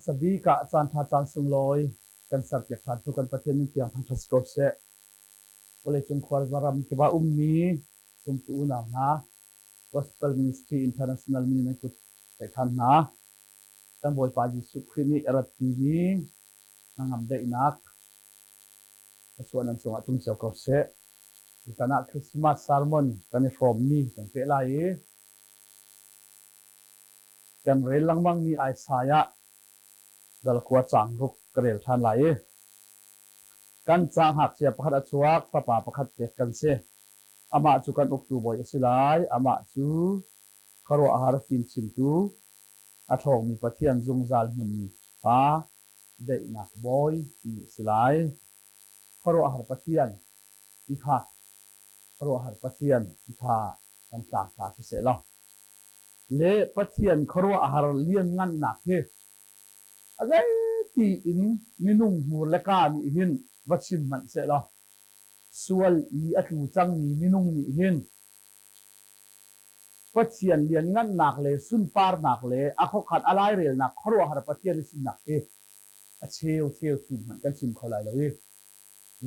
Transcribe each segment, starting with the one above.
Hmasa bik ah caanṭha caan sunglawi kan serpiak ṭhan tu kan Pathian min tiang thangṭhat si ko seh. Vawleicung khualza ram kip ah ummi zumtu unau hna, Gospel Ministry International min nan kut tlaih ṭhan hna. Kan Bawipa Jesuh Khrih nih a ratpimi hnangam daihnak thluachuah nan cungah tlung cio ko seh. Tutan ah Christmas sermon kan i hrawmmi kan peh lai i kan rel lengmangmi Isaiah dal kua caang ruk ka rel ṭhan lai i kan ca ngakchia pakhat a chuak, fapa pakhat pek kan si. Amah cu kan uktu bawi a si lai. Amah cu khuaruahhar fimchimtu, a ṭhawngmi Pathian zungzal hmunmi Pa, daihnak bawi ti a si lai. Khuaruahhar Pathian ti kha khuaruahhar Pathian ti kha kan tlangtla siseh law le Pathian khuaruahhar lianngannak hi a zeiti in minung hmur le kaa nih hin va chim hmanh seh law sual i a tlu cangmi minung nih hin Pathian lianngannak le sunparnak le a khuakhan a lairelnak khuaruahhar Pathian a sinak hi a cheu cheu chum hmanh kan chim kho lai lo i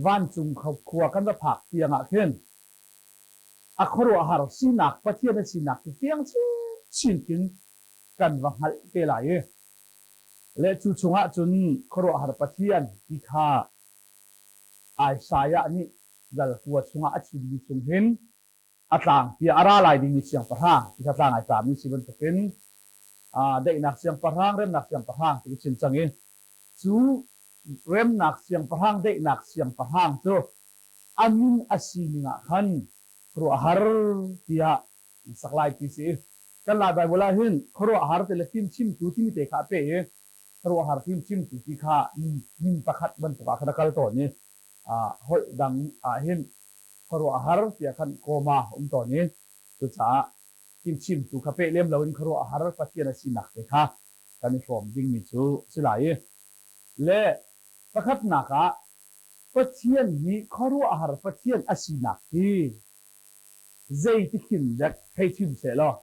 vancung khua kan va phak tiang ah khin a khuaruahhar sinak Pathian a sinak cu fiang chinchin khin kan va hngalh te lai i le cu chungah cun khuaruahhar Pathian ti kha Isaiah nih dal kua chungah a chimmi chung hin a tlang tiah a ra lai dingmi siangpahrang ti kha tlang ai tlami si bantukin daihnak siangpahrang, remnak siangpahrang ti ka chim cang i cu remnak siangpahrang, daihnak siangpahrang cu a min a sining ah khan khuaruahhar tiah an sak lai ti si. Kan Lai Baibal ah hin khuaruahhar ti le fimchimtu timi te kha a peh i khuaruahhar fimchimtu ti kha min pakhat bantuk ah khan a kal tawn i holh dang ah hin khuaruahhar tiah khan kawma a um tawn i cucaah fimchimtu kha peh lem loin khuaruahhar Pathian a sinak te kha kan i hrawm dingmi cu a si lai i le pakhatnak ah Pathian hi khuaruahhar Pathian a sinak hi zeitikhin dek hei chim seh law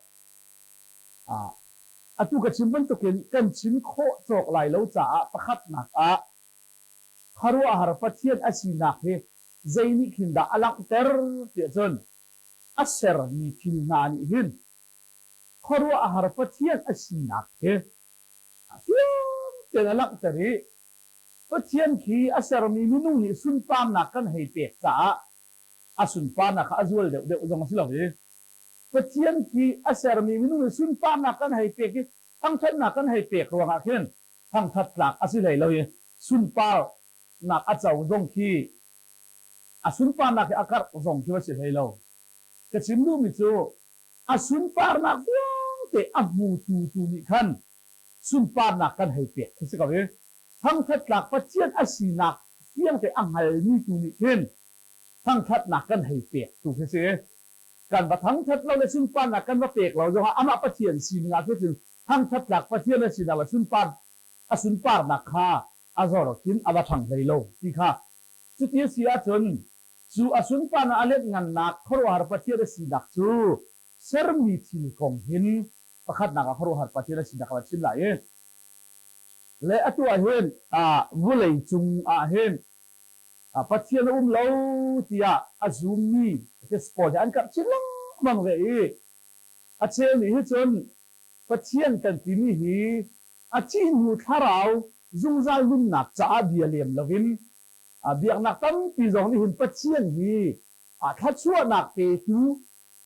atu ka chim bantukin kan chim khawh cawk lai lo caah pakhatnak ah khuaruahhar Pathian a sinak hi zei nih khin dah a langhter tiah cun a sermi thil hna nih hin khuaruahhar Pathian a sinak hi fiang tein a langhter i Pathian khi a sermi minung nih sunparnak kan hei pek caah a sunparnak kha a zual deuhdeuh zong a si lo i Pathian khi a sermi minung nih sunparnak kan hei pek i thangṭhatnak kan hei pek ruangah khin thangṭhat tlak a si hlei lo i sunparnak a co zong khi a sunparnak hi a karh zong khi va si hlei lo. Ka chim duhmi cu a sunparnak vialte a hmutu tu nih khan sunparnak kan hei pek khi si ko i thangṭhat tlak Pathian a sinak fiangte a hngalmi tu nih khin thangṭhatnak kan hei pek tu khi si. Kan va thangṭhat lo le sunparnak kan va pek lo zongah amah Pathian sining ah cun thangṭhat tlak Pathian a sinak le sunpar a sunparnak kha a zor khin a va ṭhang hlei lo ti kha cuti a si ahcun cu a sunparnak a lianhngannak khuaruahhar Pathian a sinak cu sermi thil kong hin pakhatnak ah khuaruahhar Pathian a sinak a chim lai i le atu ah hin vulei cung ah hin Pathian a um lo tiah a zummi atheist pawl hi an karh chin lengmang ve i a cheu nih hi cun Pathian kan timi hi a thih hnu thlarau zungzal nunnak caah bia lem loin biaknak tampi zong nih hin Pathian hi thluachuahnak petu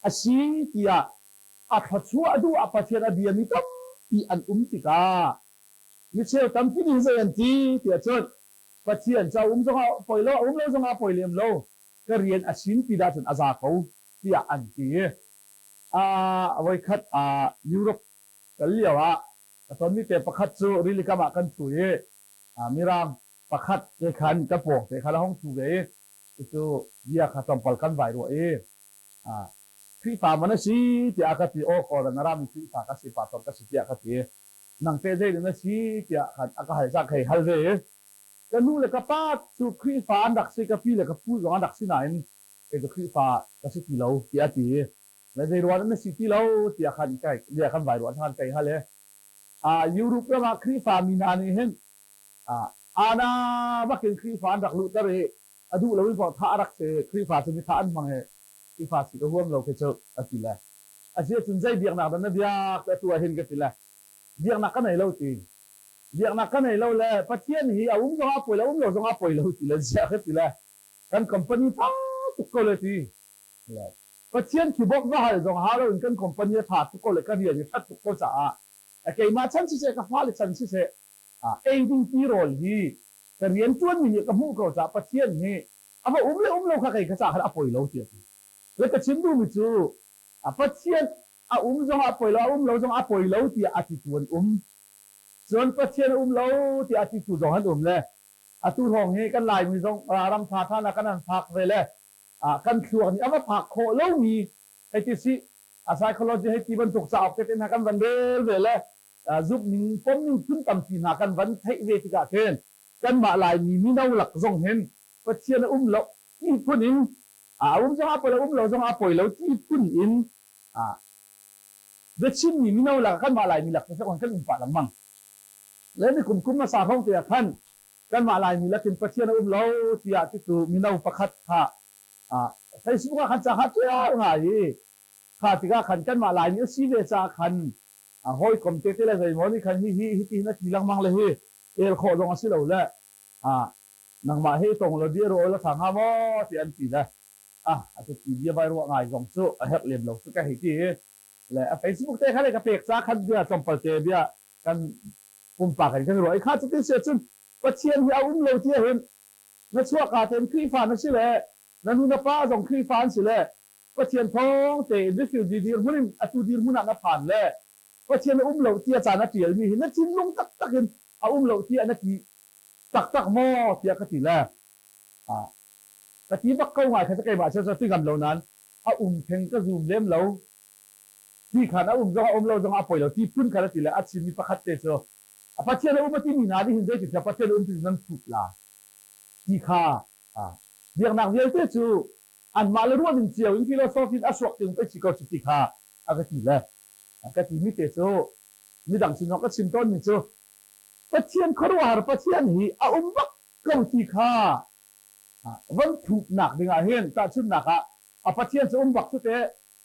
a si tiah a thluachuah duh ah Pathian a biami tampi an um tikah micheu tampi nih zei an ti tiah cun Pathian ca um zongah poi lo, a um lo zongah poi lem lo, ka rian a sin ti dah cun a za ko tiah an ti. Voikhat Europe kal lio ah ka tonmi te pakhat cu rili kam ah kan ṭhu i Mirang pakhat te khan ka pawng te khan a hung ṭhu ve i cucu bia kha tlawmpal kan vai ruah i Khrihfa man a si tiah a ka ti. Aw kaw na rami Khrihfa ka si, pastor ka si tiah ka ti. Nang teh zei na si tiah khan a ka hal cang ka hei hal ve i ka nu le ka pa cu Khrihfa an rak si, ka pi le ka pu zong an rak si nain kei cu Khrihfa ka si ti lo tiah a ti. Na zei ruah na si ti lo tiah khan kai bia kan vai ruah khan kai hal i Europe ram ah Khrihfa mi hna nih hin ana bakin Khrihfa an rak luhter i a duh lo in pawh thah a rak si. Khrihfa cu mi thah an hmang i Khrihfa si ka huam lo khi cu a ti le. A si ahcun zei biaknak dah na biak atu ah hin ka ti le. Biaknak ka nei lo ti. Biaknak ka nei lo le Pathian hi a um zong ah poi lo, um lo zong ah poi lo ti le ziah ka ti le. Kan company tha tuk ko le ti. Pathian khi bawk va hal zong hau loin kan company a ṭha tuk ko le ka rian i ṭhat tuk ko caah keimah chan siseh ka fale chan siseh ei ding tirawl hi ka rian ṭuanmi nih ka hmuh ko caah Pathian nih a va um le um lo kha kei ka caah khan a poi lo tiah a ti. Le ka chim duhmi cu Pathian a um zong ah poi lo a um lo zong ah poi lo tiah a titu an um. Cun Pathian a um lo tiah a titu zong an um le atu hrawng hi kan Laimi zong ram ṭha ṭha na kan han phak ve le kan thluak nih a va phak khawh lomi hei ti si a psychology hei ti bantuk cauk tete hna kan van rel ve le zumh ning pom ning phun tampi hna kan van theih ve tikah khin kanmah Laimi mino lak zong hin Pathian a um lo ti phun in a um zong a poi lo um lo zong a poi lo ti phun in biachimmi mino lak kanmah Laimi lak kan um pah lengmang le ni kum kum hmasa hrawng te ah khan Kanmah Laimi lakin Pathian a um lo tiah titu mino pakhat kha Facebook ah khan ca kha ṭial ngai i kha tikah khan kanmah Laimi a si ve caah khan hawikom tete le zeimaw nih khan hihi hitihin a ti lengmang le hi el khawh zong a si lo le nangmah he tong lo bia rawl a ṭha hnga maw tiah an ti le ah a ti bia vai ruah ngai zong cu a herh lem lo cu ka hei ti le a Facebook te kha le ka pek ca khan bia tlawmpal te bia kan pumpak in kan ruah i kha cutin si ahcun Pathian hi a um lo ti ahhin na chuahka tein Khrihfa na si le na nu na pa zong Khrihfa an si le Pathian thawng tein refugee dirhmun in atu dirhmun ah na phan le Pathian a um lo tiah ca na ṭialmi hi na thinlung taktak in a um lo tiah na ti taktak maw tiah ka ti le ka ti bak ko ngai kha keimah cu ti ngam lo nain a um theng ka zum lem lo. Ti khan a um zong a um lo zong a poi lo ti phun khan a ti le a chimmi pakhat te cu a Pathian a um a timi hna nih hin zeitintiah Pathian a um ti nan thup la ti kha biaknak vialte cu anmah le ruah ning cio in philosophy in a suak ting pei si ko cu ti kha a ka ti le ka timi te cu midang sin ka chim tawnmi cu Pathian khuaruahhar Pathian hi a um bak ko ti kha van thupnak dingah hin tahchunhnak ah a Pathian cu um bak cu teh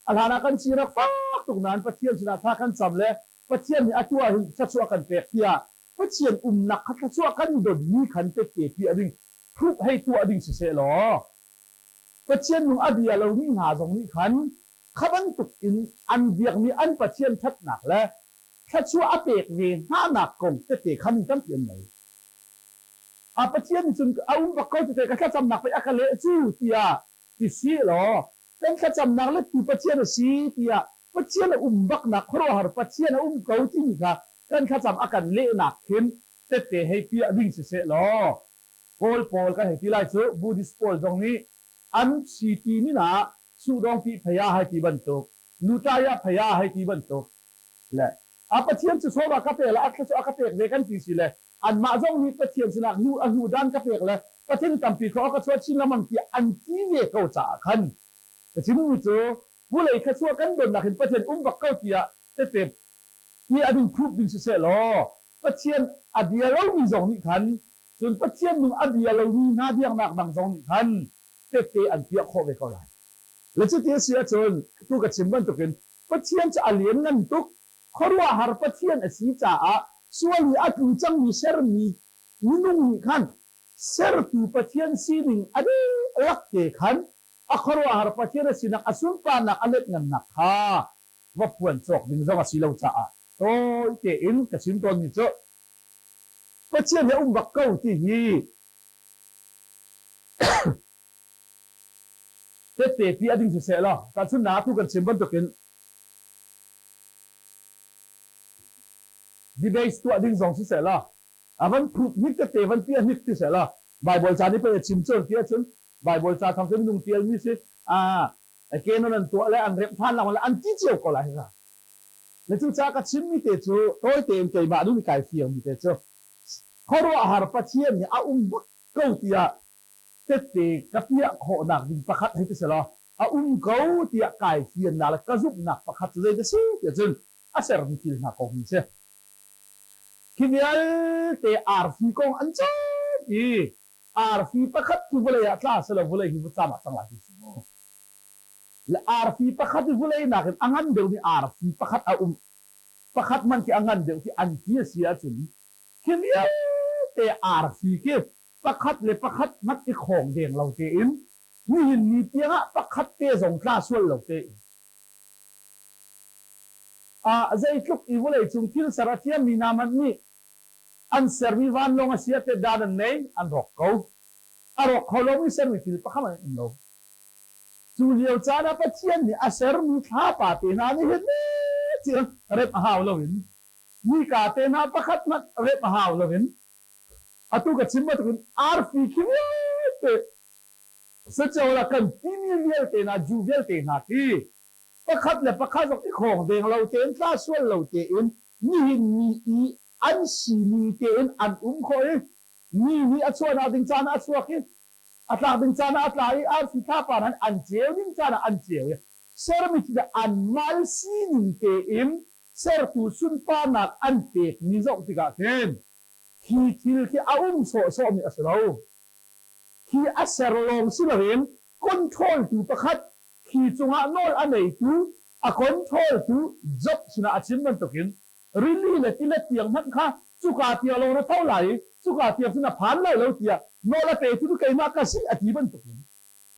A hlan ah kan si rak fak tuk nain Pathian sinah thla kan cam le Pathian nih atu ah hin thluachuah kan pek tiah Pathian umnak kha thluachuah kan donmi khan tette piah ding thuk hei tuah ding siseh law Pathian nung a bia lomi hna zong nih khan kha bantuk in an biakmi an Pathian ṭhatnak le thluachuah a pek ve hnanak kong tette kha mi tampi an ngei. A Pathian nih cun a um bak ko tete ka thlacamnak pei a ka leh cu tiah ti si law kan thlacamnak lettu Pathian a si tiah Pathian a um baknak khuaruahhar Pathian a um ko timi kha kan thlacam a kan lehnak khin tette hei piah ding siseh law Kawl pawl kan hei ti lai cu Buddhist pawl zong nih an si ti min ah suhdawng pi phaya hai ti bantuk nutaya phaya hai ti bantuk le a Pathian cu sawm a ka pe le a thluachuah a ka pek ve kan ti si le anmah zong nih Pathian sinah hnu a hnu dan ka pek le Pathian tampi kha ka chuah chin lengmang tiah an ti ve ko caah khan ka chimmi cu vulei thluachuah kan donnak hin Pathian um bak ko tiah tete ti a ding phup ding siseh law Pathian a bia lomi zong nih khan cun Pathian nung a bia lomi hna biaknak dang zong nih khan tete an piah khawh ve ko lai. Le cuti a si ahcun tu ka chim bantukin Pathian cu a lianngan tuk Khuaruahhar Pathian a si caah sual hi a tlu cangmi sermi minung nih khan sertu Pathian sining a dihlak te khan a khuaruahhar Pathian a sinak a sunparnak a letngannak kha va phuan cawk ding zong a si lo caah tawi tein ka chim tawnmi cu Pathian he um bak ko ti hi tette pi a ding siseh law tahchunhnak tu kan chim bantukin Debate tuah ding zong siseh law a van phup hnik tete van piah hnik ti seh law Bible ca nih pei a chim cun ti ahcun Bible ca thawng cu minung tialmi si a kenon an tuah le an remh than lang le an ti cio ko lai hika. Le cucaah ka chimmi te cu tawi tein keimah nih kai fiangmi te cu khuaruahhar Pathian nih a um bak ko tiah tette ka piah khawhnak ding pakhat hei ti seh law a um ko tiah kai fiannak le ka zumhnak pakhat cu zei dah si tiah cun a sermi thil hna kong hi a si. Khi vialte arfi kong an caan i arfi pakhat cu vawlei ah tla selaw vawlei hi vutcam ah cang lai ti si mu. Le arfi pakhat i vawlei nakin a ngan deuhmi arfi pakhat a um pakhat hmanh khi a ngan deuh ti an ti a si ahcun khi vialte arfi khi pakhat le pakhat hmanh i khawng deng lo tein nihin ni tiangah pakhat te zong tla sual lo tein Zeitluk i vawleicung thil ser a thiammi hna hmanh nih an sermi vanlawng a si ah teh dan an nei, an rawk ko. A rawk kho lomi sermi thil pakhat an um lo. Cu lio caan ah Pathian nih a sermi thlapa te hna nih hin thil remh a hau loin nika te hna pakhat hmanh remh a hau loin atu ka chim bantukin arfi khi vialte Sacola kan timi vialte hna Jew vialte hna khi pakhat le pakhat zong i khawng deng lo tein tla sual lo tein nihin ni i an sining tein an um khawh i ni nih a chuahnak ding caan ah a chuak i a tlak ding caan ah a tla i arfi thlapa hna an ceu ding caan ah an ceu i sermi thil an mal sining tein sertu sunparnak an pekmi zoh tikah khin hi thil khi a um sawhsawhmi a si lo. Hi a ser lawng si loin control-tu pakhat hi cungah nawl a neitu a control-tu Job sinah a chim bantukin rili le tilet tiang hmanh kha cuka tiang lawng na tho lai i cuka tiang cun na phan lai lo tiah nawl a petu cu keimah ka si a ti bantukin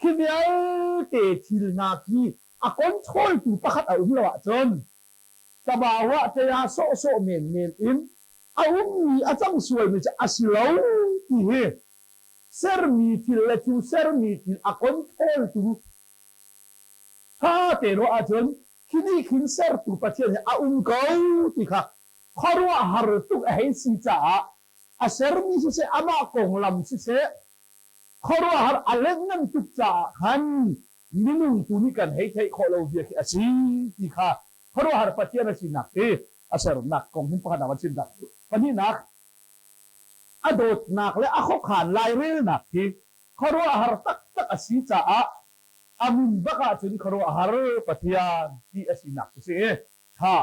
khi vialte thil hna khi a control-tu pakhat a um lo ahcun Tabawa ṭe-ah sawhsawh menmen in a ummi a cang sualmi cu a si lo ti hi sermi thil le cu sermi thil a control-tu ṭha te ruah ahcun khi nih khin sertu Pathian hi a um ko ti kha khuaruahhar tuk a hei si caah a sermi siseh amah konglam siseh khuaruahhar a lengngan tuk caah khan minung tu nih kan hei theih khawh lo bia khi a si ti kha khuaruahhar Pathian a sinak hi a sernak kong hin pakhat ah van chim dah. Pahnihnak, a dawtnak le a khuakhan lairelnak hi khuaruahhar taktak a si caah a min bak ahcun khuaruahhar Pathian ti a sinak cu si. Tha.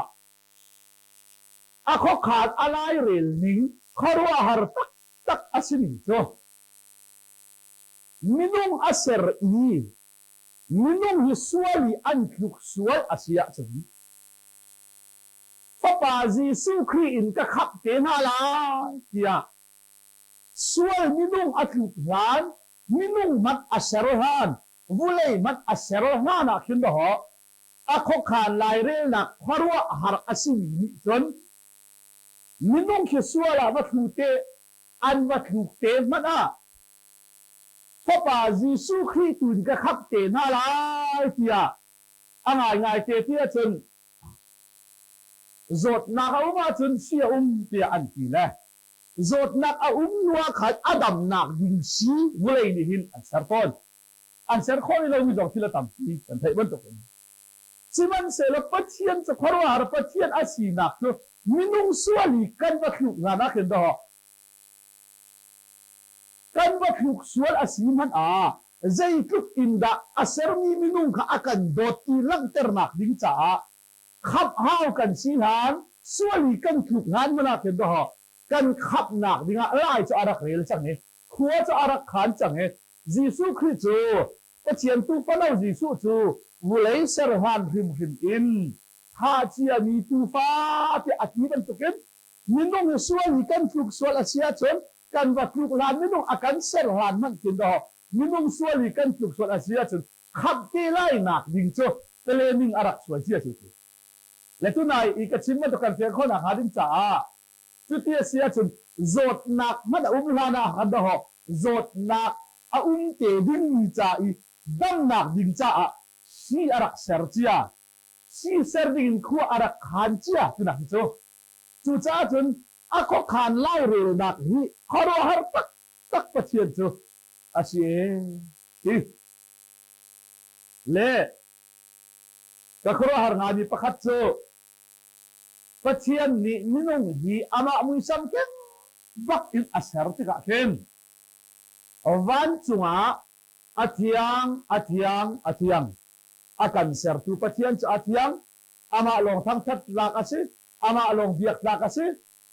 A khuakhan a lairel ning khuaruahhar taktak a simi cu minung a ser i minung hi sual i an tluk sual a si ahcun Fapa Jesuh Khrih in ka khamh te hna lai tiah sual minung a tluk hlan minung hmanh a ser hlan vulei hmanh a ser hlan ah khin dawh a khuakhan lairelnak khuaruahhar a simi nih cun minung khi sual ah va thlu te an va thluk te hmanh ah Fapa Jesuh Khrih tu in ka khamh te hna lai tiah a ngaingai te ti ahcun zawtnak a um ahcun si a um tiah an ti le zawtnak a um hnu ah khan a damnak ding si vawlei nih hin an ser tawn. An ser khawh rih lomi zong thil a tampi kan theih bantukin. Sihmanhsehlaw Pathian cu khuaruahhar Pathian a sinak cu minung sual i kan va thluk hlan ah khin dawh kan va thluk sual a si hmanh ah zeitluk in dah a sermi minung kha a kan dawt ti langhternak ding caah khamh hau kan si hlan sual i kan tluk hlan hmanh ah khin dawh kan khamhnak dingah lai cu a rak rel cang i khua cu a rak khan cang i Jesuh Khrih cu Pathian tuufano Jesuh cu vulei ser hlan hrimhrim in thah ciami tuufa tiah a ti bantukin minung hi sual hi kan tluk sual a si ahcun kan va tluk hlan minung a kan ser hlan hmanh khin dawh minung sual hi kan tluk sual a si ahcun khamh te lainak ding cu planning a rak sual cia cu le tunai i ka chim bantuk kan fian khawhnak hnga ding caah Cuti a si ahcun zawtnak hmanh a um hlan ah khan dawh zawtnak a um te dingmi ca i damnak ding caah sii a rak ser cia. Sii ser dingin khua a rak khan cia tinak hi cu. Cucaah cun a khuakhan lairelnak hi khuaruahhar taktak Pathian cu a si ee ti. Le ka khuaruahhar ngaimi pakhat cu Pathian nih minung hi amah muisam keng bak in a ser tikah khin vancung ah a thiang, a thiang, a thiang. A kan sertu Pathian cu a thiang. Amah lawng thangṭhat tlak a si. Amah lawng biak tlak a si.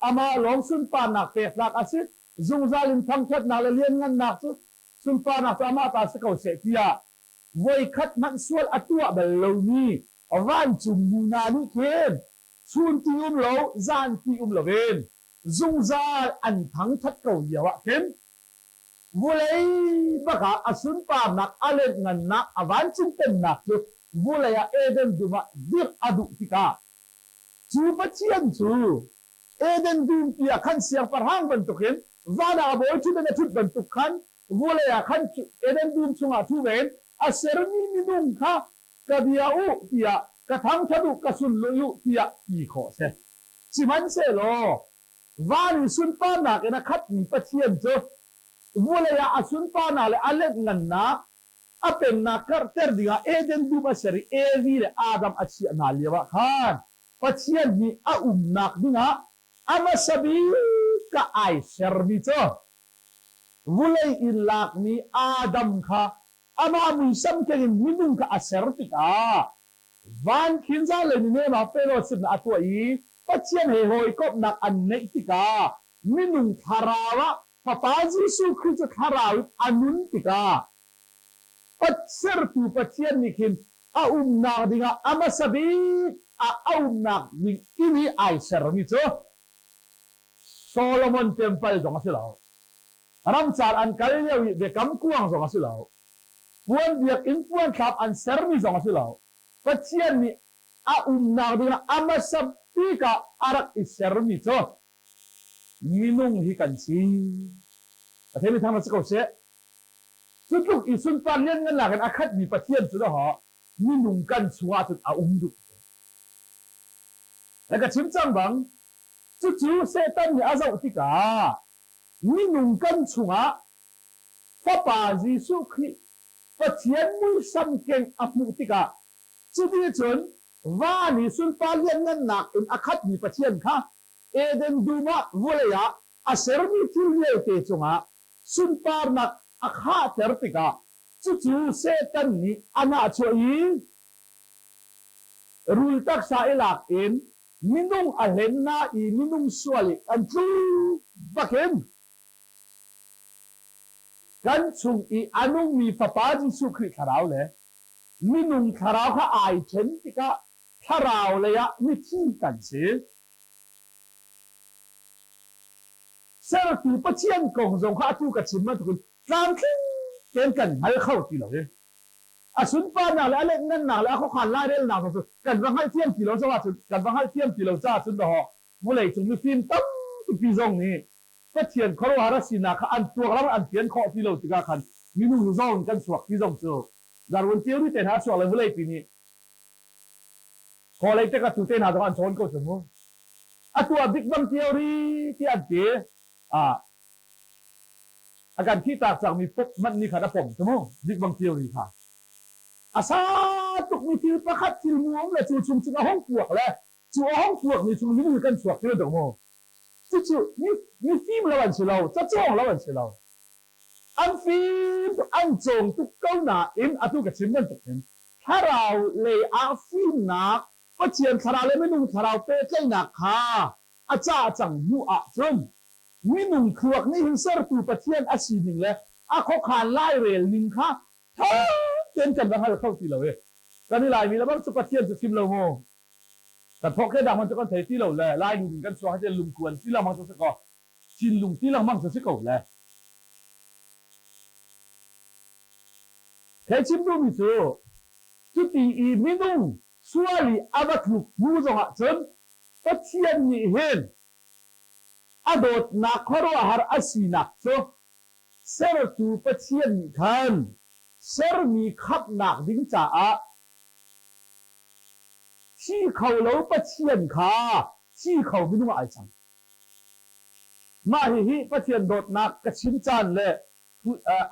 Amah lawng sunparnak pek tlak a si. Zungzal in thangṭhatnak le lianngannak cu sunparnak cu amah ta si ko seh tiah voikhat hmanh sual a tuah bal lomi vancung nu hna nih khin chun ti um lo zan ti um loin zungzal an thangṭhat ko lio ah khin vulei bak ah a sunparnak a lenhngannak a vancung pennak cu vulei ah Eden dum ah dirh a duh tikah cu Pathian cu Eden dum pi ah khan siangpahrang bantukin van ah a bawi ṭhut in a ṭhut bantuk khan vulei ah khan Eden dum chungah ṭhu ve in a sermi minung kha ka bia u tiah ka thangṭhat u ka sunlawih u tiah ti khawh a si. Sihmanhsehlaw van i sunparnak in a khatmi Pathian cu vulei ah a sunparnak le a lenhngannak a pennak karhter dingah Eden dum a ser i Evi le Adam a chiah hna lioah khan Pathian nih a umnak dingah a hmasa bik ah ai sermi cu vulei in lakmi Adam kha amah muisam keng in minung kha a ser tikah van khin zanlei ni nem ah fellowship a tuah i Pathian he hawikomhnak an neih tikah minung thlarau ah Fapa Jesuh Khrih cu thlarau in a nun tikah sertu Pathian nih khin a umnak dingah a hmasa bik ah a umnak ding inn i ai sermi cu Solomon Temple zong a si lo. Ramcar an kal lio i biakam kuang zong a si lo. Puan biakinn puanthlap an sermi zong a si lo. Pathian nih a umnak dingah a hmasa bik ah a rak i sermi cu minung hi kan si. A theimi thang na si ko seh. Cu tluk i sunpar lianngannak in a khatmi Pathian cu dahawh minung kan chungah cun a um duh. Na ka chim cang bang, cucu Satan nih a zoh tikah minung kan chungah Fapa Jesuh Khrih Pathian muisam keng a hmuh tikah cuti cun van i sunpar lianngannak in a khatmi Pathian kha Eden dum ah vawlei ah a sermi thil vialte cungah sunparnak a khahter tikah cucu Satan nih a nahchuah i rul taksa i lak in minung a hlen hna i minung sual i an tlu bakin kan chung i a nungmi Fapa Jesuh Khrih thlarau le minung thlarau kha ai ṭhen tikah thlarau lei ah mithi kan si. Sertu Pathian kong zong kha atu ka chim bantukin tlamtling tein kan hngal kho ti lo i a sunparnak le a lengngannak le a khuakhan lairelnak zong cu kan va hngalhthiam ti lo caah cun kan va hngalhthiam ti lo caah cun dawh vawlei cung mifim tampi zong nih Pathian khuaruahhar a sinak kha an tuak ram an fian khawh ti lo tikah khan minung zong kan chuak ti zong cu Darwin theory te hna a chuak le vawleipi nih Kawlei te ka tu te hna zong an cawn ko cu mu. Atu ah Big Bang theory ti an ti. Ah a kan thih tak cangmi pop hmanh nih khan a pom cu mu Big Bang theory kha. A sa tukmi thil pakhat thil mu um le cu chung cun a hung puak le cu a hung puakmi chung minung kan chuak ti lo mu. Cucu mi fim lo an si lo, cacawng lo an si lo. An fim an cawng tuk ko nain atu ka chim bantuk hin thlarau lei ah fimnak Pathian thlarau le minung thlarau pehtlaihnak kha a cah cang hnu ahcun minung thluak nih hin sertu Pathian a sining le a khuakhan lairel ning kha ṭha tein kan va hngal kho ti lo i kan i Laimi le bang cu Pathian cu chim lo mu kan thawk ke dah hmanh cu kan thei ti lo le Laimi ning kan chuak hi lungkuan ti lengmang cu si kaw thinlung ti lengmang cu si ko le Thei chim duhmi cu cuti i minung sual i a va tluk hnu zongah cun Pathian nih hin a dawtnak khuaruahhar a sinak cu sertu Pathian nih khan sermi khamhnak ding caah thi kho lo Pathian kha thi kho minung ah ai cang. Mah hihi Pathian dawtnak ka chim caan le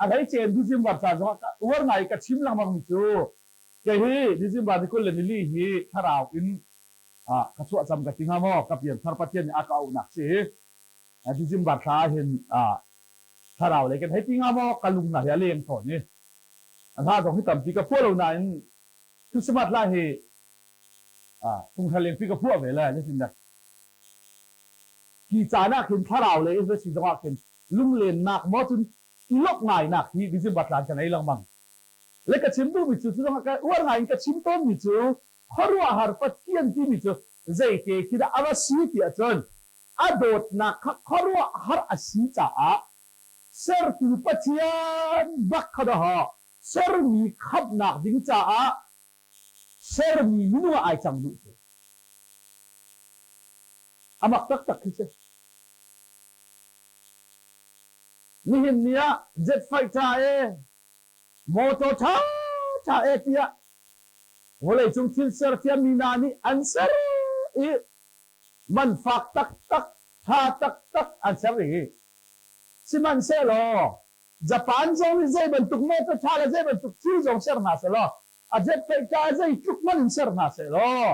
a hleice in December caan zongah uar ngai ka chim lengmangmi cu kei hi December ni 20 le nili hi thlarau in ka chuah cam ka ti hnga maw ka pianthar Pathian nih a ka auhnak si December thla ah hin thlarau lei kan hei ti hnga maw ka lung hna hi a leng tawn i a hla zong hi tampi ka phuah lo nain Christmas hla hi phunghra lengpi ka phuah ve le zeitindah. Hi caan ah khin thlarau le Israel si zongah khin lunglennak maw cun i lawmh ngainak hi December tlan ka ngei lengmang. Le ka chim duhmi cu cu zongah ka uar ngai in ka chim tawnmi cu khuaruahhar Pathian timi cu zeite khi dah a va si ti ahcun a dawtnak kha khuaruahhar a si caah sertu Pathian bak kha dawh sermi khamhnak ding caah sermi minung ah ai cang duh cu. A mak taktak khi si. Nihin ni ah jet fighter e, motor ṭha ṭha e tiah vawleicung thil serthiammi hna nih an ser i man fak taktak, ṭha taktak an ser i sihmanhsehlaw Japan zong nih zei bantuk motor ṭha le zei bantuk thil zong ser hna sehlaw a jet fighter zeitluk hmanh in ser hna sehlaw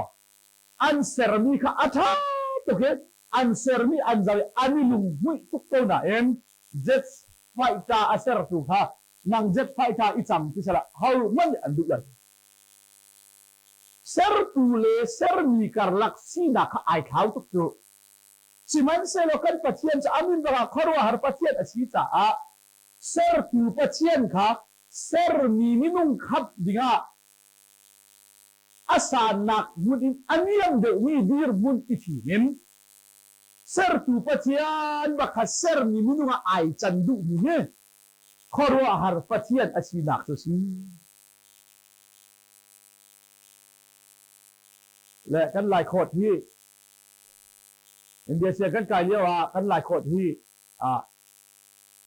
an sermi kha a ṭha tuk i an sermi an zoh i an i lunghmuih tuk ko nain jet fighter a sertu kha nang jet fighter i cang ti sehla hohmanh nih an duh lo. Sertu le sermi karlak sinak kha ai thlau tuk cu. Sihmanhsehlaw kan Pathian cu a min bangah khuaruahhar Pathian a si caah sertu Pathian kha sermi minung khamh dingah a sannak hmun in a niam deuhmi dirhmun i thim in sertu Pathian bak kha sermi minung ah ai can duhmi hi khuaruahhar Pathian a sinak cu a si. Le kan Laikhawt hi India sia kan kai lio ah kan Laikhawt hi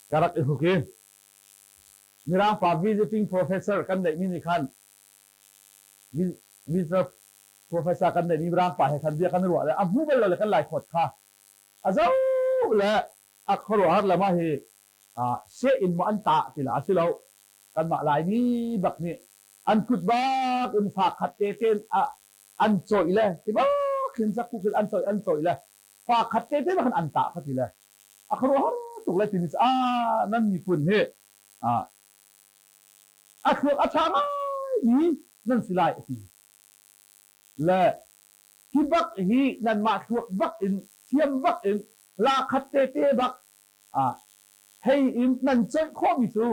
ka rak i hruk i Mirang pa visiting professor kan neihmi nih khan visitor professor kan neihmi Mirang pa he khan bia kan ruah le a hmu bal lo le kan Laikhawt kha a zoh le a khuaruahhar le mah hi seh in maw an tah ti la a si lo kanmah Laimi bak nih an kut bak in fa khat te tein an cawih le ti bak khin zakku khin an cawih an cawih le fa khat te te bak khan an tah kha ti le a khuaruahhar tuk le timi cu a nan miphun hi a thluak a ṭha ngaimi nan si lai a ti le hi bak hi nanmah thluak bak in thiam bak in la khat te te bak hei in nan coih khawhmi cu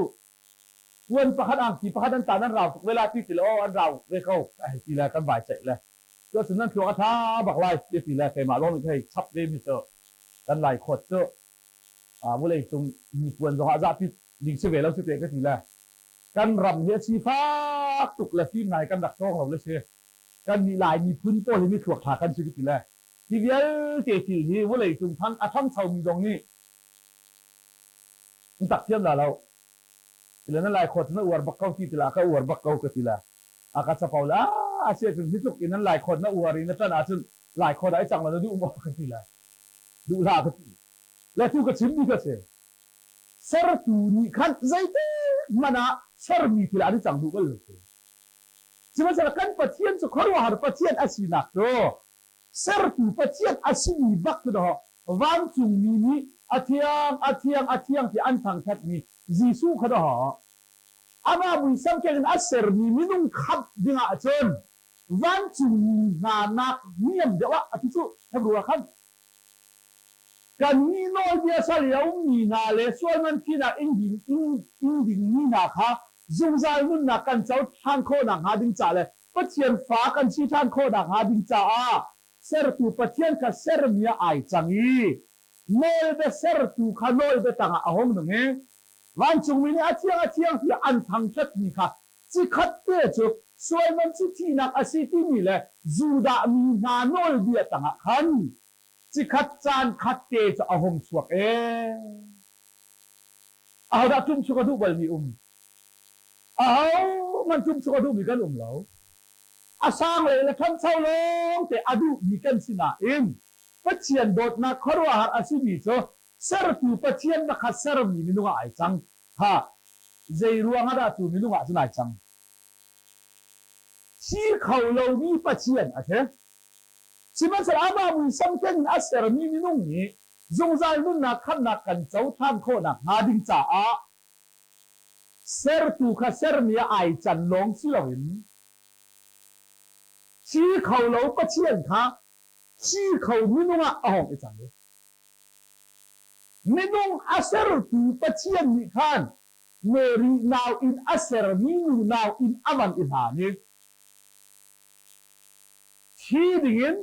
puan pakhat angki pakhat an ta nan rau tuk ve la ti ti le aw an rau ve ko hei ti le kan vai ceih le cu cun nan thluak a ṭha bak lai ti ti le keimah lawng nih hei chap ve mi cu kan lai khawt cu vawlei cung mi puan zong ah zahpi ding si ve lo si te ka ti le kan ram hi a sifak tuk le fim ngai kan rak cawng lo le si kan nih lai miphun pawl hi mi thluak ṭha kan si ka ti le hi vialte thil hi vawlei cung thang a ṭhangchomi zong nih an tak thiam la lo tile na lai khawt na uar bak ko ti tila ka uar bak ko ka ti la a ka capo la a sia cun hi tluk in nan lai khawt na uar i na ṭan ahcun lai khawt ah i cang la na duh maw ka ti la duh hlah ka ti le tu ka chim mi ka si sertu nih khan zeitik hmanh ah sermi thil ah an i cang duh bal lo sihmanhsehlaw kan Pathian cu khuaruahhar Pathian a sinak cu sertu Pathian a simi bak cu dawh vancungmi nih a thiang a thiang a thiang ti an thangṭhatmi Jesuh kha dawh amah muisam keng in a sermi minung khamh dingah cun vancungmi hna nak niam deuh ah a ti cu Hebrew ah khan kannih nawlbia sal i a ummi hna le sualman thinak ing ding ing dingmi hna kha zungzal nunnak kan co ṭhan khawh nakhnga ding ca le Pathian fa kan si ṭhan khawh nakhnga ding caah sertu Pathian kha sermi ah ai cang i nawlbia sertu kha nawlbia tangah a hung nung i vancungmi nih a thiang a thiang tiah an thangṭhatmi kha cikhat te cu sualman cu thihnak a si timi le Judah mi hna nawlbia tangah khan cikhat caan khat te cu a hung chuak ee. Ahodah ṭumchuk a duh balmi um? Ahohmanh ṭumchuk a duhmi kan um lo. A sang lei le ṭhancho lawngte a duhmi kan si nain Pathian dawtnak khuaruahhar a simi cu sertu Pathian pakhat sermi minung ah ai cang. Kha zei ruangah dah cu minung ah cun ai cang? Thi kho lomi Pathian a si. Sihmanhsehlaw amah muisam keng in a sermi minung nih zungzal nunnak khamhnak kan co ṭhan khawh nakhnga ding caah sertu kha sermi ah ai can lawng si loin thi kho lo Pathian kha thi kho minung ah a hung i cang. Minung a sertu Pathian nih khan Mary nau in a sermi nu nau in a van i hlan i thi dingin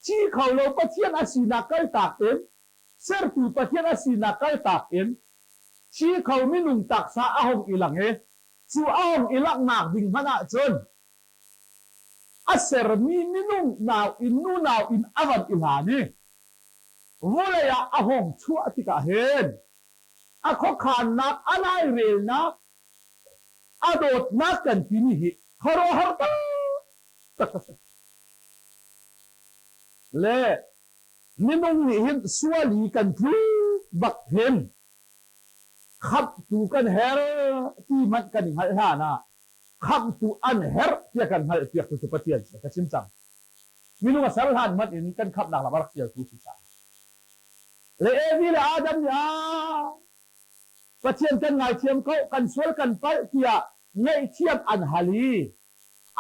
thi kho lo Pathian a sinak kaltak in sertu Pathian a sinak kaltak in thi kho minung taksa a hung i lang i cu a hung i langhnak ding hmanh ahcun a sermi minung nau in nu nau in a van i hlan i vulei ah a hung chuah tikah hin a khuakhannak a lairelnak a dawtnak kan timi hi khuaruahhar taktak a si. Le minung nih hin sual hi kan tlu bak hin khamhtu kan her ti hmanh kan i hngalh hlan ah khamhtu an herh tiah kan hngalh piak tu cu Pathian si ka chim cang. Minung a ser hlan hmanh in kan khamhnak lam a rak sialtu si caah. Le Evi le Adam nih ah Pathian kan ngaithiam ko, kan sual kan palh tiah ngaihthiam an hal i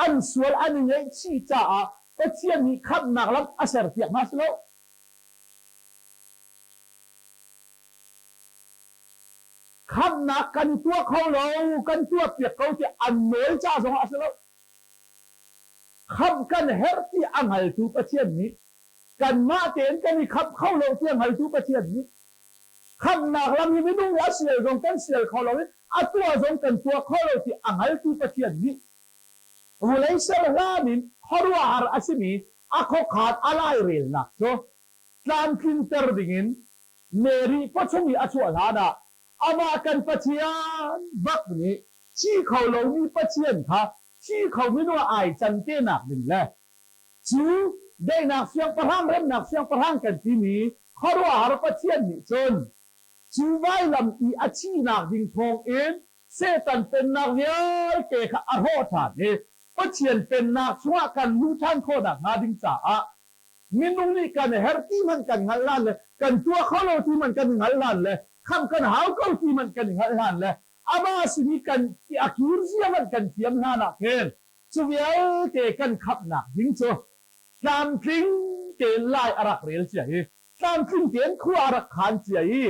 an sual an i ngaihchih caah Pathian nih khamhnak lam a serpiak hna si lo. Khamhnak kan tuah kho lo, kan tuahpiak ko tiah an nawl ca zongah a si lo. Khamh kan herh ti a hngaltu Pathian nih kanmah tein kan i khamh kho lo ti a hngaltu Pathian nih khamhnak lam hi minung a sial zong kan sial kho lo i a tuah zong kan tuah kho lo ti a hngaltu Pathian nih vulei ser hlan in khuaruahhar a simi a khuakhan a lairelnak cu tlamtlinter dingin Mary pawchung i a chuah hlan ah amah kan Pathian bak nih thi kho lomi Pathian kha thi kho minung ah ai can te nak ding le cu daihnak siangpahrang remnak siangpahrang kan timi khuaruahhar Pathian nih cun cu vailam i a thihnak ding thawngin Satan pennak vialte kha a hrawh ṭhan i Pathian pennak chungah kan luh ṭhan khawh nakhnga ding caah minung nih kan herh ti hmanh kan hngalh hlan le kan tuah kho lo ti hmanh kan i hngalh hlan le khamh kan hau ko ti hmanh kan i hngalh hlan le amah sin i kan a kir zia hmanh kan thiam hlan ah khin cu vialte kan khamhnak ding cu tlamtling tein lai a rak rel cia i tlamtling tein khua a rak khan cia i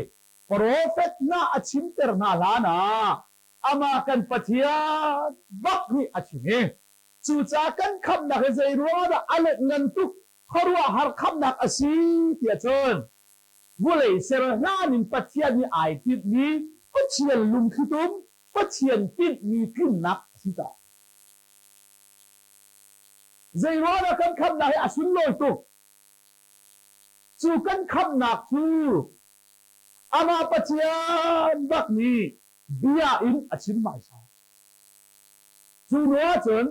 profet hna a chimter hna hlan ah amah kan Pathian bak nih a chim i cucaah kan khamhnak hi zei ruangah dah a let ngan tuk khuaruahhar khamhnak a si tiah cun vulei ser hlan in Pathian nih ai tinhmi Pathian lungthlitum Pathian tinhmi tlinnak a si caah zei ruangah kan khamhnak hi a sunlawi tuk cu kan khamhnak cu amah Pathian bak nih bia in a chim hmaisa. Cu hnu ahcun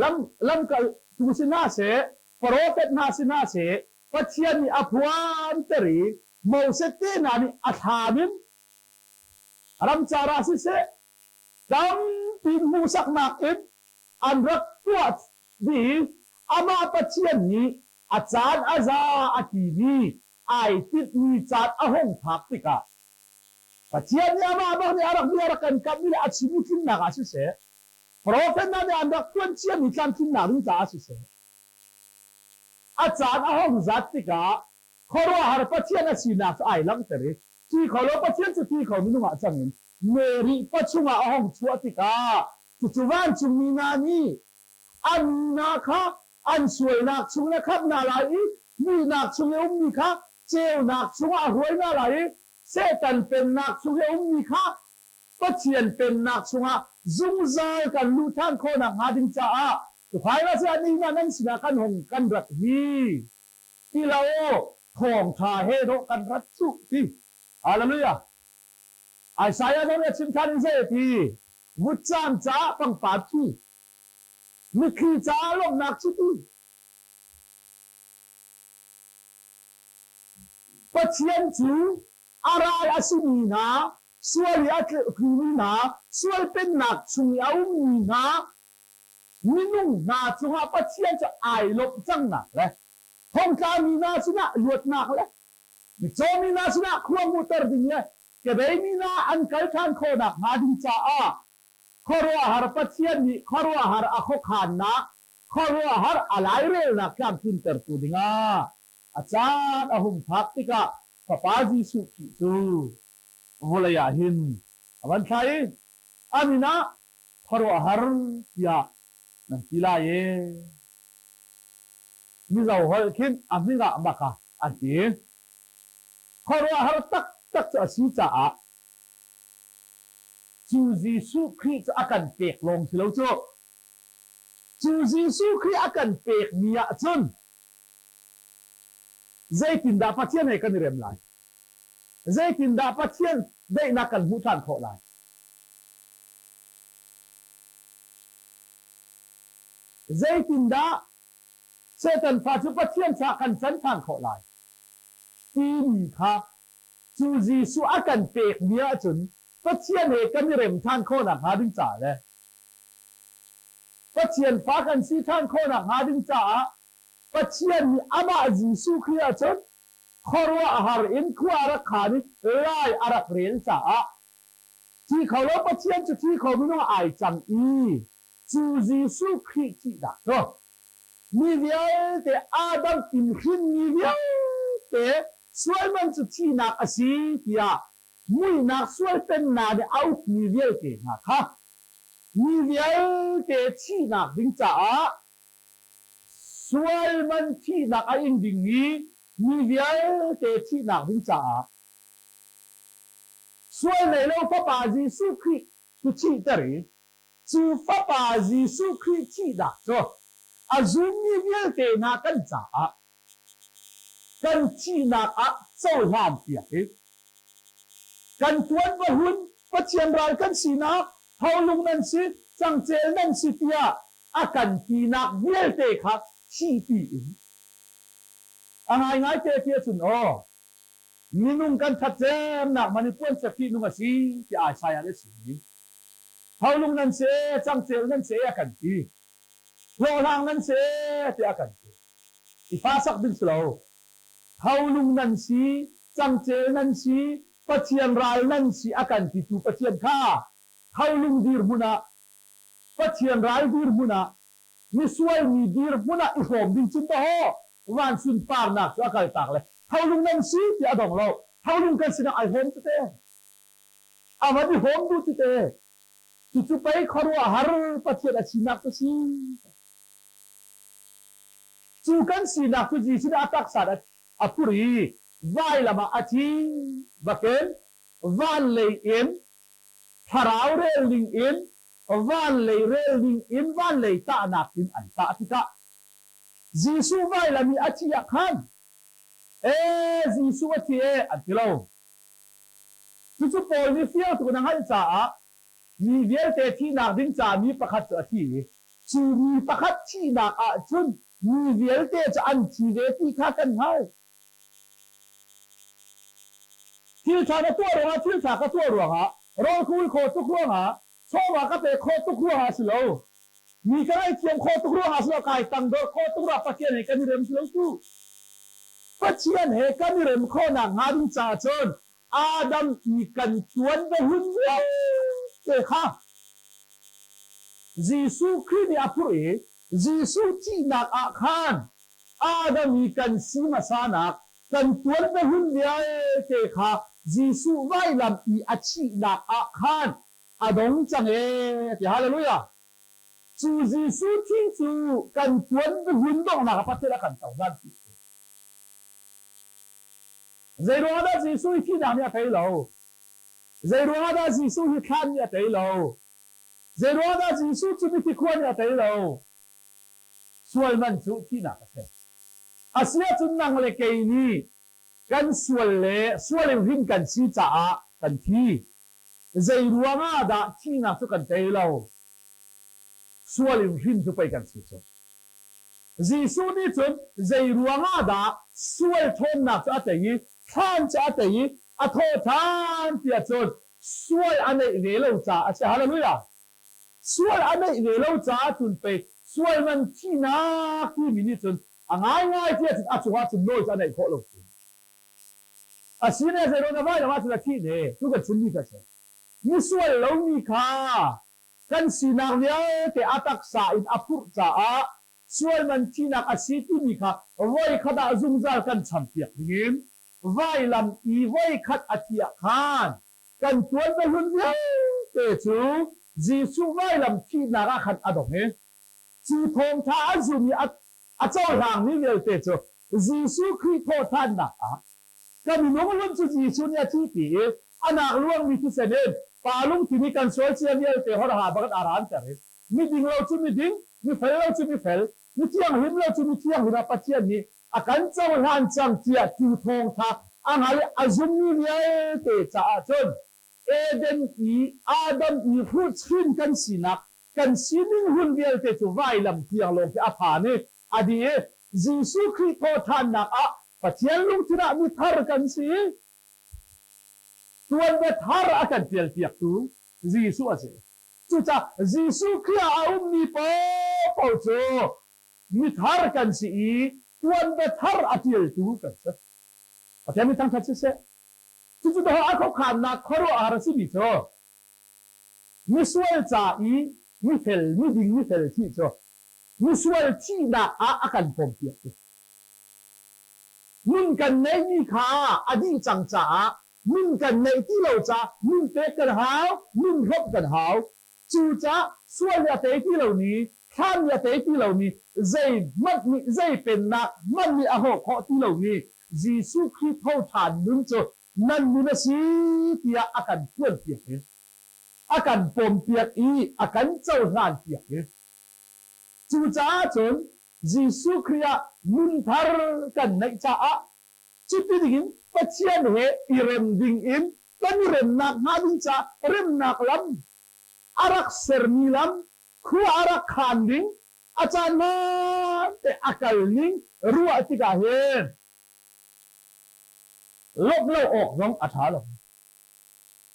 lam lamkaltu si hna seh, profet hna si hna seh, Pathian nih a phuanter i Moses te hna nih a thlam in ramcar ah siseh, tampi hmuhsaknak in an rak tuah dih i amah Pathian nih a caan a za a timi ai tinhmi caan a hung phak tikah Pathian nih amah bak nih a rak bia rak kan kamhmi le a chimmi tlinnak ah siseh, profet hna nih an rak tuan ciami tlamtlinnak ding caah siseh, a caan a hung zat tikah khuaruahhar Pathian a sinak cu ai langhter i thi kho lo Pathian cu thi kho minung ah cang in Mary pachung ah a hung chuah tikah cucu vancungmi hna nih an hna kha an sualnak chung na khamh hna lai i muihnak chung i ummi kha ceunak chungah a hruai hna lai i Satan pennak chung i a ummi kha Pathian pennak chungah zungzal kan luh ṭhan khawh nakhnga ding caah tukhai si ah nihin ah nan sinah kan hung kan rat hi ti lo thawngṭha he dawh kan rat cuh ti. Hallelujah. Isaiah zong nih a chim ṭhan in zei a ti? Vutcam caah pangpar thi, mitthli caah lawmhnak chiti. Pathian cu a ral a simi hna, sual i a tlumi hna, sual pennak chung i a ummi hna, minung hna cungah Pathian cu ai lawmh cangnak le thongtlami hna sinah luatnak le Mitcawmi hna sinah khua hmuhter ding le kebeimi hna an kal ṭhan khawhnak hnga ding caah khuaruahhar Pathian nih khuaruahhar a khuakhannak, khuaruahhar a lairelnak tlamtlintertu dingah a caan a hung phak tikah. Fapa Jesuh Khrih cu vawlei ah hin a van thlah i a min ah khuaruahhar tiah nan ti lai e. Mizo holh khin a hming ah maka an ti. Khuaruahhar taktak cu a si caah cu Jesuh Khrih cu a kan pek lawng si lo cu. Cu Jesuh Khrih a kan pekmi ah cun zeitindah Pathian he kan i rem lai? Zeitindah Pathian daihnak kan hmuh ṭhan khawh lai? Zeitindah Satan fa cu Pathian fa kan can ṭhan khawh lai? Timi kha cu Jesuh a kan pekmi ahcun Pathian he kan i rem ṭhan khawh nakhnga ding caah le Pathian fa kan si ṭhan khawh nakhnga ding caah Pathian nih amah Jesuh Khrih ahcun khuaruahhar in khua a rak khaan i lai a rak rel caah thi kho lo Pathian cu thi kho minung ai cang i cu Jesuh Khrih thihnak cu mi vialte Adam in hrinmi vialte sualman cu thihnak a si tiah muihnak sual pennak nih a ukmi vialte hna kha mi vialte thihnak ding caah sual man thihnak a ing dingmi mi vialte thihnak ding caah sual nei lo Fapa Jesuh Khrih cu thihter i cu Fapa Jesuh Khrih thihnak cu a zummi vialte hna kan caah kan thihnak ah cohlan piak i kan tuan va hun Pathian ral kan sinak tholung nan si cangcel nan si tiah a kan tinak vialte kha thihpi in a ngaingai te ti ahcun aw minung kan that cemnak man i puan sek nung a si ti Isaiah nih a chim i tholung nan si cangcel nan si a kan ti hlawhhlang nan si tiah a kan ti i fa sak ding si lo. Tholung nan si, cangcel nan si, Pathian ral nan si a kan titu Pathian kha tholung dirhmun ah, Pathian ral dirhmun ah, misual mi dirhmun ah i hrawm ding cun dawh van sunparnak cu a kaltak le tholung nan si tiah a dong lo. Tholung kan sinah ai hrawm tete. A van i hrawm duh tete. Cucu pei khuaruahhar Pathian a sinak cu si. Cu kan sinak cu Jesuh nih a taksa a phur i vailam ah a thi bakin van lei in thlarau rel ning in van lei rel ning in van lei tahnak in an tah tikah Jesuh vailam i a thi ah khan ee Jesuh a thi ee an ti lo. Cucu Paul nih fiang tuk in a hngalh caah mi vialte thihnak ding ca mi pakhat cu a thi i cu mi pakhat thihnak ah cun mi vialte cu an thi ve ti kha kan hngalh. Thil ṭha na tuah ruangah thil ṭha ka tuah ruangah rawl ka ul khawh tuk ruangah chawva ka pek khawh tuk ruangah a si lo. Mi ka ngaihthiam khawh tuk ruangah a si lo, kai tangdor khawh tuk ruangah Pathian he kan i rem ti lo tu. Pathian he kan i rem khawhnak hnga ding caah cun Adam i kan tuan va hun vialte kha Jesuh Khrih nih a phurh i Jesuh thihnak ah khan Adam i kan si hmasanak kan tuan va hun vialte kha Jesuh vailam i a thihnak ah khan a dong cang ee ti hallelujah. Cu Jesuh thi cu kan tuan hun donghnak ah Pathian a kan cohlan ti si. Zei ruangah dah Jesuh hi thihnak nih a tei lo? Zei ruangah dah Jesuh hi thlan nih a tei lo? Zei ruangah dah Jesuh cu mithi khua nih a tei lo? Sual man cu thihnak a si. Asiahcun nang le kei nih kan sual le sual in hrin kan si caah kan thi. Zei ruangah dah thihnak cu kan tei lo? Sual in hrin cu pei kan si cu. Jesuh nih cun zei ruangah dah sual ṭhawnnak cu a tei i thlan cu a tei i a thawh ṭhan tiah cun sual a neih ve lo caah a si. Hallelujah! Sual a neih ve lo caah cun pei sual man thihnak timi nih cun a ngaingai tiah cun a cungah cun nawl cu a neih khawh lo cu. Asine zeiruang na vailam ahcun a thih ne tu kan chimmi kha a si. Misual lomi kha kan sinak vialte a taksa in a phurh caah sual man thihnak a si timi kha voi khat ah zungzal kan champiak dingin. Vailam i voikhat a thi ah khan kan tuanbia hlun vialte cu Jesuh vailam thihnak ah khan a dong i cu thawngṭha a zum i a cohlangmi vialte cu Jesuh Khrih thawhṭhannak ah kan minung hlun cu Jesuh nih a thihpi i a nak luangmi thisen in Pa lungthin hi kan sual cia vialte horha bak in aa ranter i miding lo cu miding, mifel lo cu mifel, mithianghlim lo cu mithianghlim ah Pathian nih a kan cohlan cang tiah cu thawngṭha a hngal i a zummi vialte caah cun Eden i Adam i hruhchin kan sinak kan sining hun vialte cu vailam tiang lawng khi a phan i a dih i Jesuh Khrih thawhṭhannak ah Pathian lungthin ah mithar kan si. Tuanbia thar a kan ṭialpiaktu Jesuh a si. Cucaah Jesuh Khrih ah a ummi paohpaoh cu mithar kan si i tuanbia thar a ṭialtu kan si. Pathian mi thangṭhat siseh. Cucu dawh a khuakhannak khuaruahhar a simi cu misual ca i mifel, miding mifel thih cu misual thihnak ah a kan pawmpiaktu. Nun kan neihmi kha a dih cang caah nun kan neih ti lo caah nun pek kan hau, nun hrawmh kan hau. Cucaah sual nih a tei ti lomi, thlan nih a tei ti lomi, zeihmanh nih zei pennak hmanh nih a hrawh khawh ti lomi Jesuh Khrih tho ṭhan nun cu nan nun a si tiah a kan phuanpiak i a kan pawmpiak i a kan cohlanpiak i cucaah cun Jesuh Khrih ah nun thar kan neih caah cuti dingin Pathian he i rem dingin kan i remnak hnga ding caah remnak lam a rak sermi lam khua a rak khan ding a caan hmaan te a kal ning ruah tikah hin lawmh lo awk zong a ṭha lo.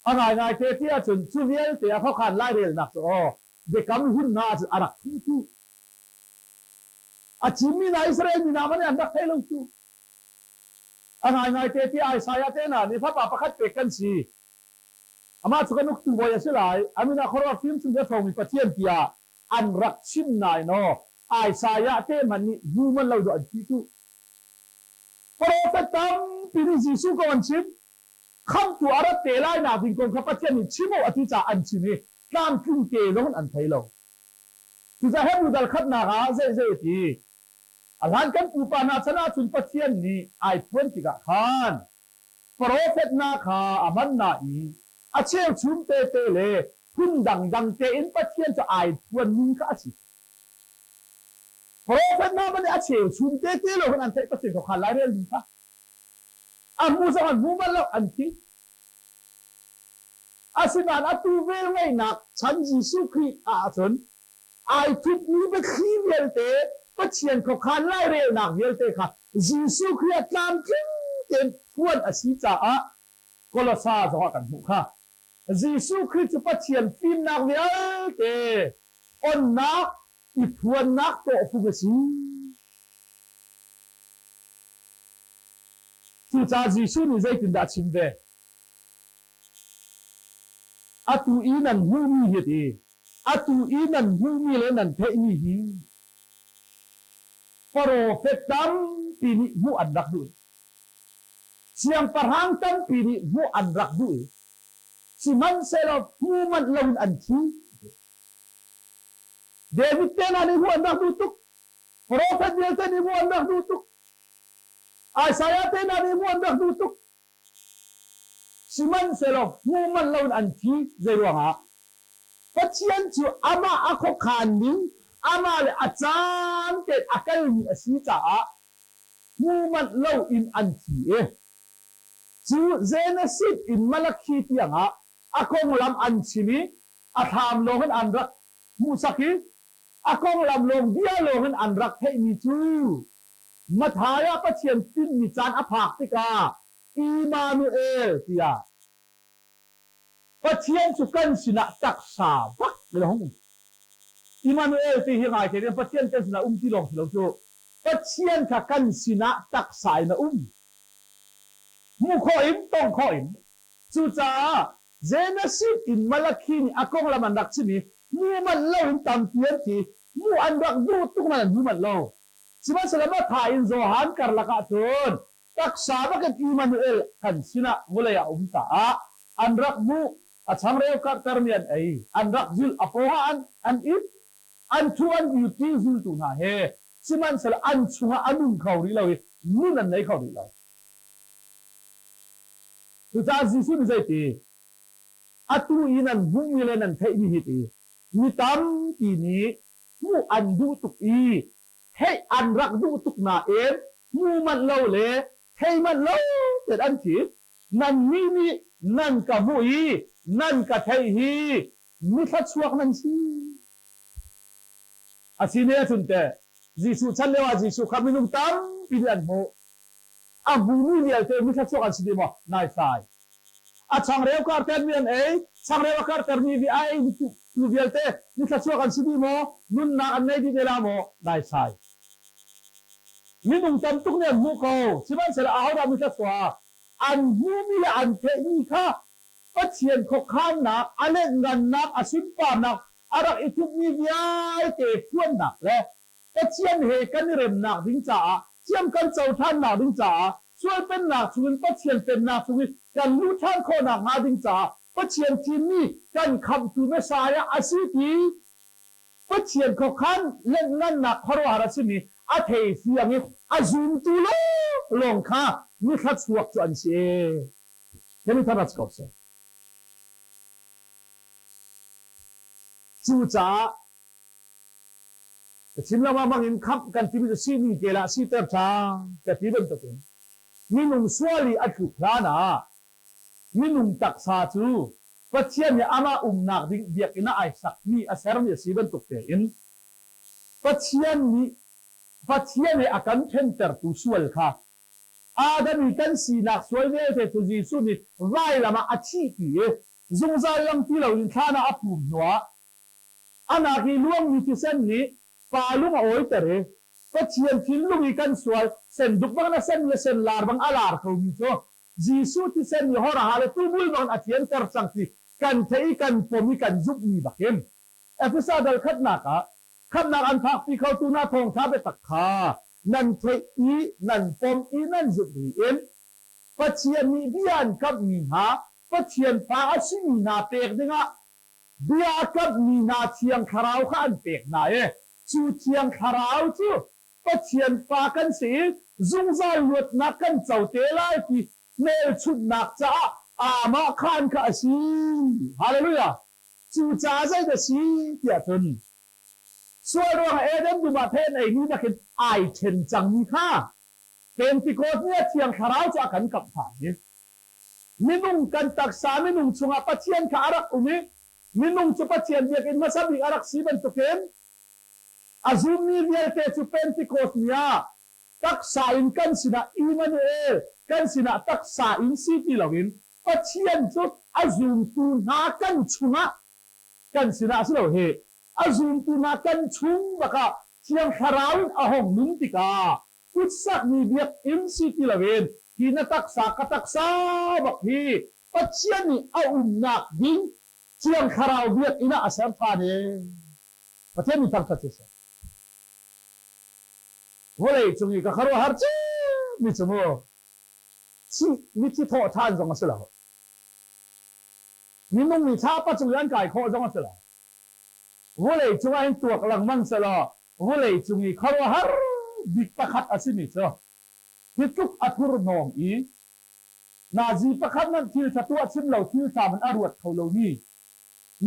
A ngaingai te ti ahcun cu vialte a khuakhan lairelnak cu aw biakam hlun hna ahcun a rak thu tu. A chimmi hna Israel mi hna hmanh nih an rak thei lo tu. A ngaingai te ti Isaiah te hna nih fapa pakhat pek kan si. Amah cu kan uktu bawi a si lai. A min ah khuaruah fimchung a ṭhawngmi Pathian tiah an rak chim nain aw Isaiah te hmanh nih hmu manh lo dawh an ti tu. Profet tampi nih Jesuh kong an chim. Khamhtu a rat te lai nak ding kong kha Pathian nih chim u a ti caah an chim i tlamtling te zong in an thei lo. Cucaah Hebru dal khatnak ah zei zei a ti. A hlan kan pupa hna chan ahcun Pathian nih ai phuan tikah khan profet hna kha a hman hna i a cheuchum tete le phun dangdang tein Pathian cu ai phuan ning kha a si. Profet hna hmanh nih a cheuchum tete lo khan an theih Pathian khuakhan lairel ning kha. A hmu zong an hmu bal lo, an thi. Asinain atu velngeihnak chan Jesuh Khrih ahcun ai thupmi biathli vialte Pathian khuakhan lairelnak vialte kha Jesuh Khrih ah tlamtling tein phuan a si caah Kolosa zongah kan hmuh kha. Jesuh Khrih cu Pathian fimnak vialte onnak i phuannak tawhfung a si. Cucaah Jesuh nih zeitindah a chim ve? Atu i nan hmuhmi hi ti, atu i nan hmuhmi le nan theihmi hi profet tampi nih hmuh an rak duh i siangpahrang tampi nih hmuh an rak duh i sihmanhsehlaw hmu manh loin an thi. David te hna nih hmuh an rak duh tuk. Profet vialte nih hmuh an rak duh tuk. Isaiah te hna nih hmuh an rak duh tuk. Sihmanhsehlaw hmu manh loin an thi. Zeiruangah? Pathian cu amah a khuakhan ning, amah le a caan tein a kalmi a si caah hmu manh loin an thi i cu Genesis in Malakhi tiangah a konglam an chim i a thlam lawngin an rak hmuhsak i a konglam lawng bia lawngin an rak theihmi cu Matthai ah Pathian tinhmi caan a phak tikah Immanuel tiah Pathian cu kan sinah taksa bak in a hung um. Immanuel ti hi ngai te Pathian kan sinah um ti lawng si lo cu Pathian kha kan sinah taksa in a um. Hmuh khawh in tongh khawh in. Cucaah Genesis in Malakhi nih a konglam an rak chim i hmu manh lo in tampi an thi. Hmuh an rak duh tuk nain an hmu manh lo. Sihmanhsehlaw Matthai in Johan karlak ah cun Taksa bakin Immanuel kan sinah vawlei ah a um caah an rak hmuh. A changreu karhtermi an ei, an rak zulh, a paw ah an it, an thu an dirpi zultu hna he, sihmanhsehlaw an chungah a nung kho rih lo i nun an nei kho rih lo. Cucaah Jesuh nih zeiti? Atu i nan hmuhmi le nan theihmi hi ti mi tampi nih hmuh an duh tuk i theih an rak duh tuk nain hmu manh lo le thei manh lo tein an thi. Nannih nih nan ka hmuh i nan ka theih hi mi thluachuak nan si. A si ne ahcun teh Jesuh chan lioah Jesuh kha minung tampi nih an hmuh. A hmumi vialte mi thluachuak an si dih maw? Naisai. A changreu kartermi an ei, changreu a kartermi vi a ei tu vialte mi thluachuak an si dih maw? Nunnak an nei dih ne la maw? Naisai. Minung tam tuk nih an hmuh ko, sihmanhsehlaw ahodah mi thluachuak? An hmuhmi le an theihmi kha Pathian khuakhannak, a lengngannak, a sunparnak, a rak i thupmi vialte phuannak le Pathian he kan i remnak ding caah, thiam kan co ṭhannak ding caah, sual pennak chungin Pathian pennak chung i kan luh ṭhan khawhnak hnga ding caah Pathian thimmi kan khamhtu Messiah a si ti Pathian khuakhan lengngannak khuaruahhar a simi a thei fiang i a zumtu lawnglawng kha mithla chuak cu an si. Kan i tharat ko seh. Cucaah ka chim lengmang bangin khamh kan timi cu sining kel ah siter ṭhan ka ti bantukin minung sual i a tluk hlan ah minung taksa cu Pathian nih amah umnak ding biakinn ah ai sakmi a sermi a si bantuk tein Pathian nih Pathian he a kan ṭhentertu sual kha Adam i kan sinak sual vialte cu Jesuh nih vailam ah a thihpi i zungzal lang ti loin thlan ah a phum hnuah a nak i luangmi thisen nih pa lung a awiter i Pathian thinlung i kan sual senduk bang a sen le senlar bang a lar khomi cu Jesuh thisen nih hawrha le tubul bang a thianter cang ti kan theih i kan pom i kan zumhmi bakin Efesa dal khatnak ah khamhnak an phakpi khotu hna thawngṭha biatak kha nan theih i nan pom i nan zumh ri in Pathian nih bia an kamhmi hna Pathian fa a simi hna pek dingah bia a kamhmi hna Thiang Thlarau kha an pek hna i cu Thiang Thlarau cu Pathian fa kan si i zungzal luatnak kan co te lai ti hmelchunhnak caah aamah khaan kha a si. Hallelujah! Cucaah zeidah si tiah cun sual ruangah Eden dum ah thei an eimi nakin ai ṭhen cangmi kha Pentecost ni ah Thiang Thlarau cu a kan kamh ṭhan i minung kan taksa minung chungah Pathian kha a rak um i minung cu Pathian biakinn hmasa bik a rak si bantukin a zummi vialte cu Pentecost ni ah taksa in kan sinah Immanuel kan sinah taksa in si ti loin Pathian cu a zumtu hna kan chungah kan sinah si lo hi a zumtu hna kan chung bakah Thiang Thlarau in a hong nun tikah kutsakmi biakinn si ti loin hi na taksa ka taksa bak hi Pathian nih a umnak ding Thiang Thlarau biakinn ah a ser ṭhan i Pathian nih thangṭhat siseh. Vawlei cung i ka khuaruahhar cemmi cu mu mithi thawh ṭhan zong a si lo. Minung nih thlapa cung i an kai khawh zong a si lo. Vawlei cungah hin tuak lengmang selaw vawlei cung i khuaruahhar bik pakhat a simi cu hi tluk a thurhnawm i nazi pakhat hmanh thil ṭha tuah chim lo thil ṭha hmanh a ruat kho lomi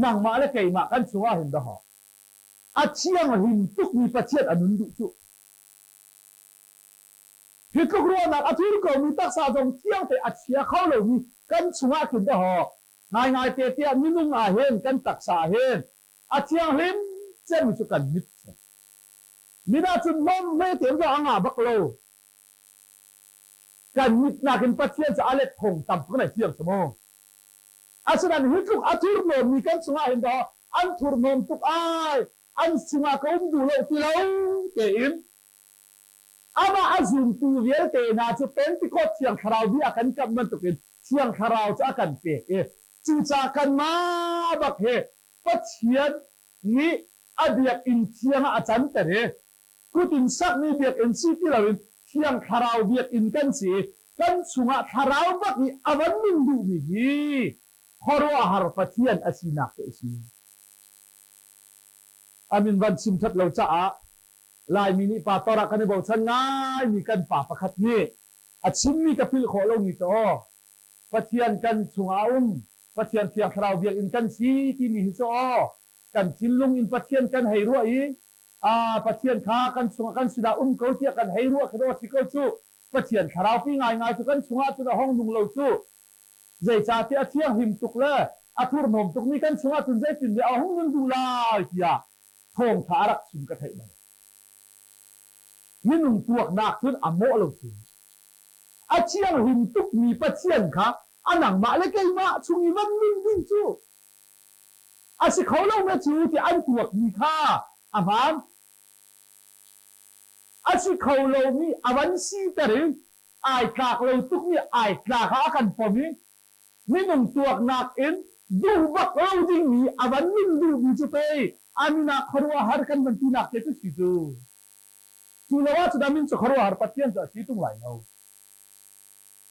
nangmah le keimah kan chungah hin dahawh a thianghlim tukmi Pathian a nun duh cuh. Hi tluk ruahnak a thur komi taksa zong thiangte a chia kho lomi kan chungah khin dahawh ngaingai te tiah minung ah hin kan taksa ah hin a thianghlim cemmi cu kan mit si. Mit ahcun hlawm hmete in a ngah bak lo. Kan mit nakin Pathian cu a let thong tam tuk na thiang si maw? Asinain hi tluk a thurhnawmmi kan chungah hin dawh an thurhnawm tuk ai, an chungah ka um duh lo ti lo tein amah a zumtu vialte hna cu Pentecost Thiang Thlarau bia a kan kamh bantukin Thiang Thlarau cu a kan pek i cucaah kanmah bak hi Pathian nih a biakinn thiang ah a canter i kut in sakmi biakinn si ti loin Thiang Thlarau biakinn kan si i. Kan chungah thlarau bak i a van nun duhmi hi khuaruahhar Pathian a sinak cu a si. A min van chim ṭhat lo caah Laimi nih pastor ah kan i bochan ngaimi kan pa pakhat nih a chimmi ka philh khawh lomi cu aw Pathian kan chungah a um, Pathian Thiang Thlarau biakinn kan si timi hi cu aw kan thinlung in Pathian kan hei ruah i Pathian kha kan chungah kan sinah um ko tiah kan hei ruah khi si ko cu. Pathian Thlarau pi ngaingai cu kan chungah cun a hong nung lo cu. Zeicahtiah a thianghlim tuk le a thurhnawm tukmi kan chungah cun zeitin nih a hung nun duh lai tiah thawngtha a rak chim ka theih bal. Minung tuaknak cun a mawh lo cu. A thianghlim tukmi Pathian kha a nangmah le keimah chung i van nun ding cu a si kho lo na cu ti an tuakmi kha a hmaan. A si kho lomi a van siter i ai tlak lo tukmi ai tlak ah a kan pom i minung tuaknak in duh bak lo dingmi a van nun duhmi cu pei a min ah khuaruahhar kan van tinak te cu si cu. Cu lo ahcun a min cu khuaruahhar Pathian cu a si tung lai lo.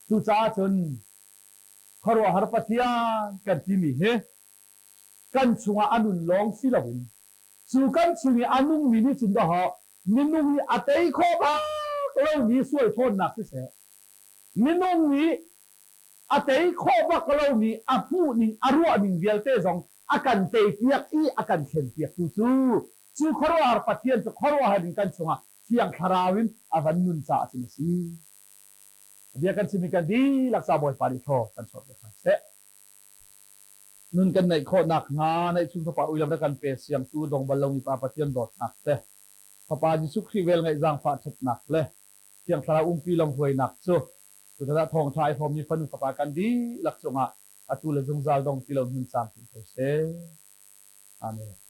Cucaah cun khuaruahhar Pathian kan timi hi kan chungah a nun lawng si loin cu kan chung i a nungmi nih cun dawhawh minung i a tei khawh bak lomi sual ṭhawnnak siseh, minung nih a tei khawh bak lomi a hmuhning a ruahning vialte zong a kan teipiak i a kan thlenpiaktu cu cu khuaruahhar Pathian cu khuaruahhar in kan chungah Thiang Thlarau in a van nun caah cun a si. Bia kan chimmi kan dihlak ca Bawipa nih thaw kan chuah piak hna seh. Nun kan neih khawh nakhnga neihchun Fapa uilam na kan pe siangtu dong bal lomi Pa Pathian dawtnak te, Fapa Jesuh Khrih velngeih zaangfah ṭhatnak le Thiang Thlarau umpi lamhruainak cu tutan ah thawngṭha ai hrawmmi fanu fapa kan dihlak cungah atu le zungzal dong ti lo nun caamcin ko seh. Amen.